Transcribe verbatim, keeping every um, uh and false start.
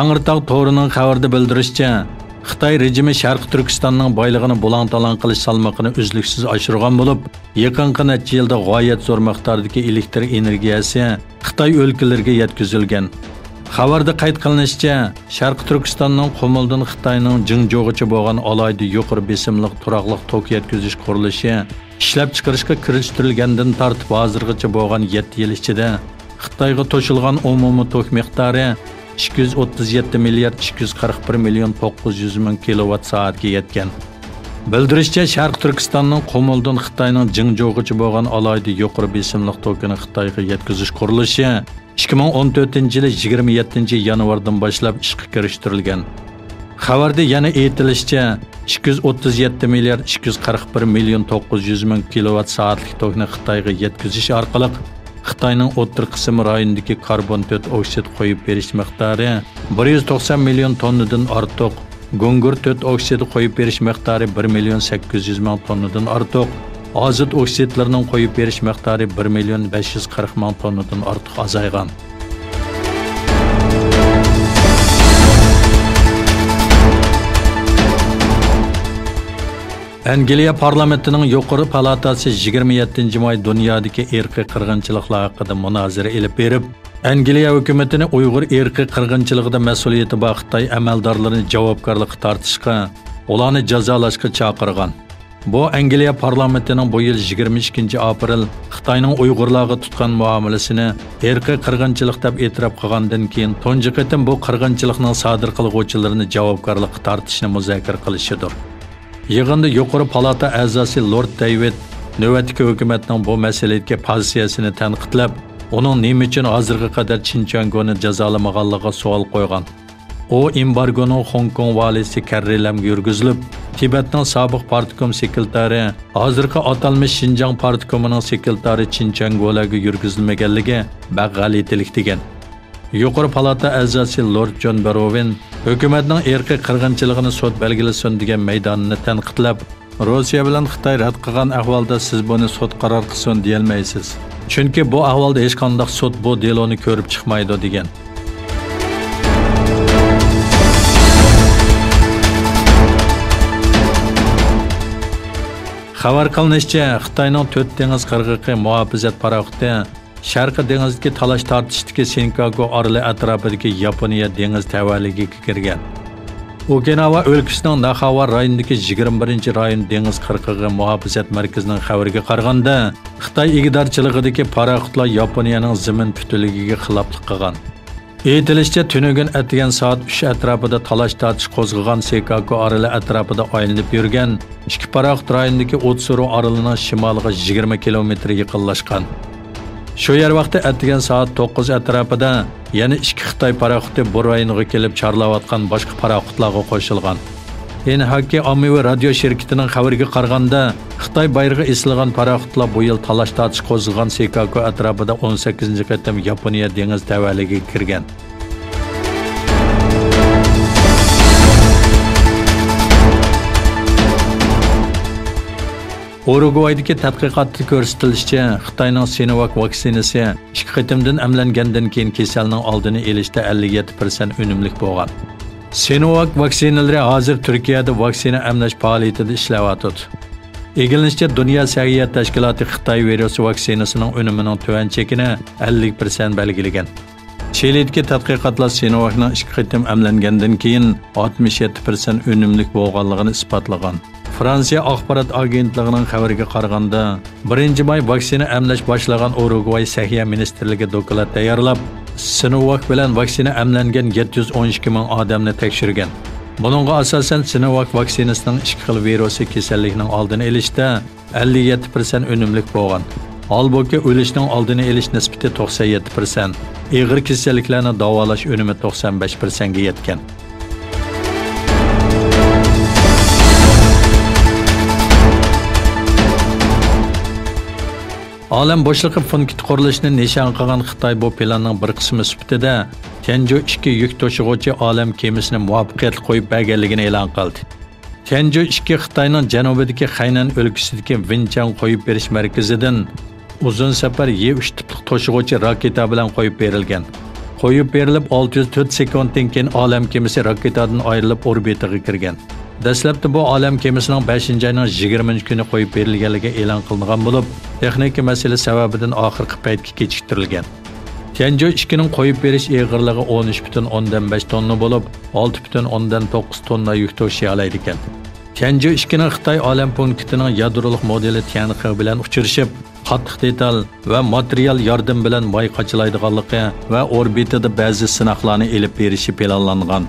تەڭرىتاغ تورىنىڭ خەۋىرىدە بىلدۈرۈشىچە، خىتاي رېجىمى شەرقىي تۈركىستاننىڭ بايلىقىنى بۇلاڭ-تالاڭ قىلىش سالمىقىنى ئۈزلۈكسىز ئاشۇرغان بولۇپ، يېقىنقى نەچچە يىلدا غايەت زور مىقداردىكى ئېلېكتر ئېنېرگىيەسى خىتاي ئۆلكىلىرىگە يەتكۈزۈلگەن. خەۋەردە قەيت قىلىنىشىچە، شەرقىي تۈركىستاننىڭ قۇمۇلدىن خىتاينىڭ جىڭجۇغىچە بولغان ئالاھىدە يۇقىرى بېسىملىق تۇراقلىق توك يەتكۈزۈش قۇرۇلۇشى ئىشلەپچىقىرىشقا كىرىشتۈرۈلگەندىن تارتىپ ھازىرغىچە بولغان يەتتە يىل ئىچىدە خىتايغا توشۇلغان ئومۇمىي توك مىقدارى ئىككى يۈز ئوتتۇز يەتتە مىليارد ئىككى يۈز قىرىق بىر مىليون توققۇز يۈز مىڭ كىلوۋات سائەتكە يەتكەن. بىلدۈرۈشىچە، شەرقىي تۈركىستاننىڭ قۇمۇلدىن خىتاينىڭ جىڭجۇغىچە بولغان ئالاھىدە يۇقىرى بېسىملىق توكىنى خىتايغا يەتكۈزۈش قۇرۇلۇشى ئىككى مىڭ ئون تۆتىنچى يىلى يىگىرمە يەتتىنچى يانۋاردىن باشلاپ ئىشقا كىرىشتۈرۈلگەن. خەۋەردە يەنە ئېيتىلىشىچە، ئىككى يۈز ئوتتۇز يەتتە مىليارد ئىككى يۈز قىرىق بىر مىليون توققۇز يۈز مىڭ كىلوۋات سائەتلىك توكنى خىتايغا يەتكۈزۈش ئارقىلىق، خىتاينىڭ ئوتتۇرا قىسىم رايونىدىكى كاربون تۆت ئوكسىد قويۇپ بېرىش مىقدارى بىر يۈز توقسان مىليون توننىدىن ئارتۇق، گۇڭگۇر تۆت ئوكسىدى قويۇپ بېرىش مىقدارى بىر مىليون سەككىز يۈز مىڭ توننىدىن ئارتۇق، ئازوت ئوكسىدلىرىنىڭ قويۇپ بېرىش مىقدارى بىر مىليون بەش يۈز قىرىق مىڭ توننىدىن ئارتۇق ئازايغان. ئەنگلىيە پارلامېنتىنىڭ يۇقىرى پالاتاسى يىگىرمە يەتتىنچى ماي دۇنيادىكى ئىرقىي قىرغىنچىلىقلار ھەققىدە مۇنازىرە ئېلىپ بېرىپ، ئەنگلىيە ھۆكۈمىتىنى ئۇيغۇر ئىرقىي قىرغىنچىلىقىدا مەسئۇلىيىتى بار خىتاي ئەمەلدارلىرىنى جاۋابكارلىققا تارتىشقا، ئۇلارنى جازالاشقا چاقىرغان. بۇ ئەنگلىيە پارلامېنتىنىڭ بۇ يىل يىگىرمە ئىككىنچى ئاپرېل خىتاينىڭ ئۇيغۇرلارغا تۇتقان مۇئامىلىسىنى ئىرقىي قىرغىنچىلىق دەپ ئېتىراپ قىلغاندىن كېيىن تۇنجى قېتىم بۇ قىرغىنچىلىقنىڭ سادىر قىلغۇچىلىرىنى جاۋابكارلىققا تارتىشنى مۇزاكىرە قىلىشىدۇر. يىغىندا يۇقىرى پالاتا ئەزاسى لورد دېيۋىد نۆۋەتتىكى ھۆكۈمەتنىڭ بۇ مەسىلىدىكى پوزىتسىيەسىنى تەنقىدلەپ، ئۇنىڭ نېمە ئۈچۈن ھازىرغا قەدەر چىن چۈەنگونى جازالىمىغانلىقىغا سوئال قويغان. ئۇ ئېمبارگونىڭ خوڭكوڭ ۋالىسى كەررى لەمگە يۈرگۈزۈلۈپ، تىبەتنىڭ سابىق پارتكوم سېكرېتارى، ھازىرقى ئاتالمىش شىنجاڭ پارتكومىنىڭ سېكرېتارى چىن چۈەنگولەرگە يۈرگۈزۈلمىگەنلىكى بەك غەلىتىلىك دېگەن. يۇقىرى پالاتا ئەزاسى لورد جون بەروۋىن ھۆكۈمەتنىڭ ئىرقىي قىرغىنچىلىقىنى سوت بەلگىلىسۇن دېگەن مەيدانىنى تەنقىدلەپ، روسىيە بىلەن خىتاي رەت قىلغان ئەھۋالدا سىز بۇنى سوت قارار قىلسۇن دېيەلمەيسىز. چۈنكى بۇ ئەھۋالدا ھېچقانداق سوت بۇ دېلونى كۆرۈپ چىقمايدۇ، دېگەن. خەۋەر قىلىنىشىچە، خىتاينىڭ تۆت دېڭىز قىرغىقى مۇھاپىزەت پاراخوتى شەرقىي دېڭىزدىكى تالاش-تارتىشتىكى سېنكاكۇ ئارىلى ئەتراپىدىكى ياپونىيە دېڭىز تەۋەلىكىگە كىرگەن. ئوكىناۋا ئۆلكىسىنىڭ ناخاۋا رايونىدىكى يىگىرمە بىرىنچى رايون دېڭىز قىرغىقى مۇھاپىزەت مەركىزىنىڭ خەۋىرىگە قارىغاندا، خىتاي ئىگىدارچىلىقىدىكى پاراخوتلار ياپونىيەنىڭ زېمىن پۈتۈنلۈكىگە خىلاپلىق قىلغان. ئېيتىلىشىچە، تۈنۈگۈن ئەتىگەن سائەت ئۈچ ئەتراپىدا تالاش-تارتىش قوزغىغان سېنكاكۇ ئارىلى ئەتراپىدا ئايلىنىپ يۈرگەن ئىككى پاراخوت رايوندىكى ئوتسۇرۇ ئارىلىنىڭ شىمالىغا يىگىرمە كىلومېتىر يېقىنلاشقان. شۇ يەر ۋاقتى ئەتىگەن سائەت توققۇز ئەتراپىدا يەنە ئىككى خىتاي پاراخوتى بۇ رايونغا كېلىپ چارلاۋاتقان باشقا پاراخوتلارغا قوشۇلغان. ئىنھاكى ئاممىۋى رادىيو شىركىتىنىڭ خەۋىرىگە قارىغاندا، خىتاي بايرىقى ئېسىلغان پاراخوتلار بۇ يىل تالاش-تارتىش قوزغىغان سېنكاكۇ ئەتراپىدا ئون سەككىزىنچى قېتىم ياپونىيە دېڭىز تەۋەلىكىگە كىرگەن. ئۇرۇگۋايدىكى تەتقىقاتتا كۆرسىتىلىشىچە، خىتاينىڭ سىنوۋاك ۋاكسىنىسى ئىككى قېتىمدىن ئەملەنگەندىن كېيىن كېسەلنىڭ ئالدىنى ئېلىشتا ئەللىك يەتتە پىرسەنت ئۈنۈملۈك بولغان. سىنوۋاك ۋاكسىنىلىرى ھازىر تۈركىيەدە ۋاكسىنا ئەملەش پائالىيىتىدە ئىشلەۋاتىدۇ. ئىگىلىنىشىچە، دۇنيا سەھىيە تەشكىلاتى خىتاي ۋىرۇسى ۋاكسىنىسىنىڭ ئۈنۈمىنىڭ تۆۋەن چېكىنى ئەللىك پىرسەنت بەلگىلىگەن. چىلىدىكى تەتقىقاتلار سىنوۋاكنىڭ ئىككى قېتىم ئەملەنگەندىن كېيىن ئاتمىش يەتتە پىرسەنت ئۈنۈملۈك بولغانلىقىنى ئىسپاتلىغان. فرانسىيە ئاخبارات ئاگېنتلىقىنىڭ خەۋىرىگە قارىغاندا، بىرىنچى ماي ۋاكسىنا ئەملەش باشلىغان ئۇرۇگۋاي سەھىيە مىنىستىرلىكى دوكلات تەييارلاپ، سىنوۋاك بىلەن ۋاكسىنا ئەملەنگەن يەتتە يۈز ئون ئىككى مىڭ ئادەمنى تەكشۈرگەن. بۇنىڭغا ئاساسەن، سىنوۋاك ۋاكسىنىسىنىڭ ئىككى خىل ۋىرۇسى كېسەللىكنىڭ ئالدىنى ئېلىشتا ئەللىك يەتتە پىرسەنت ئۈنۈملۈك بولغان. ھالبۇكى، ئۆلۈشنىڭ ئالدىنى ئېلىش نىسبىتى توقسەن يەتتە پىرسەنت، ئېغىر كېسەللىكلەرنى داۋالاش ئۈنۈمى توقسان بەش پىرسەنتكە يەتكەن. ئالەم بوشلۇقى پونكىتى قۇرۇلۇشىنى نىشان قىلغان خىتاي بۇ پىلاننىڭ بىر قىسمى سۈپىتىدە تيەنجۇ ئىككى يۈك توشۇغۇچى ئالەم كېمىسىنى مۇۋەپپەقىيەتلىك قويۇپ بەرگەنلىكىنى ئېلان قىلدى. تيەنجۇ ئىككى خىتاينىڭ جەنۇبىدىكى خەينەن ئۆلكىسىدىكى ۋېنچياڭ قويۇپ بېرىش مەركىزىدىن ئۇزۇن سەپەر يې ئۈچ تىپلىق توشۇغۇچى راكېتا بىلەن قويۇپ بېرىلگەن. قويۇپ بېرىلىپ، ئالتە يۈز تۆت سېكۇنتتىن كېيىن ئالەم كېمىسى راكېتادىن ئايرىلىپ ئوربىتىغا كىرگەن. دەسلەپتە بۇ ئالەم كېمىسىنىڭ بەشىنچى ئاينىڭ يىگىرمىنچى كۈنى قويۇپ بېرىلگەنلىكى ئېلان قىلىنغان بولۇپ، تېخنىكا مەسىلە سەۋەبىدىن ئاخىرقى پەيتكە كېچىكتۈرۈلگەن. تيەنجۇ ئىككىنىڭ قويۇپ بېرىش ئېغىرلىقى ئون ئۈچ پۈتۈن ئوندىن بەش توننا بولۇپ، ئالتە پۈتۈن ئوندىن توققۇز توننا يۈك توشۇيالايدىكەن. تيەنجۇ ئىككىنىڭ خىتاي ئالەم پونكىتىنىڭ يادرولۇق مودېلى تيەنخې بىلەن ئۇچرىشىپ، قاتتىق دېتال ۋە ماتېرىيال ياردىمى بىلەن ماي قاچىلايدىغانلىقى ۋە ئوربىتىدا بەزى سىناقلارنى ئېلىپ بېرىشى پىلانلانغان.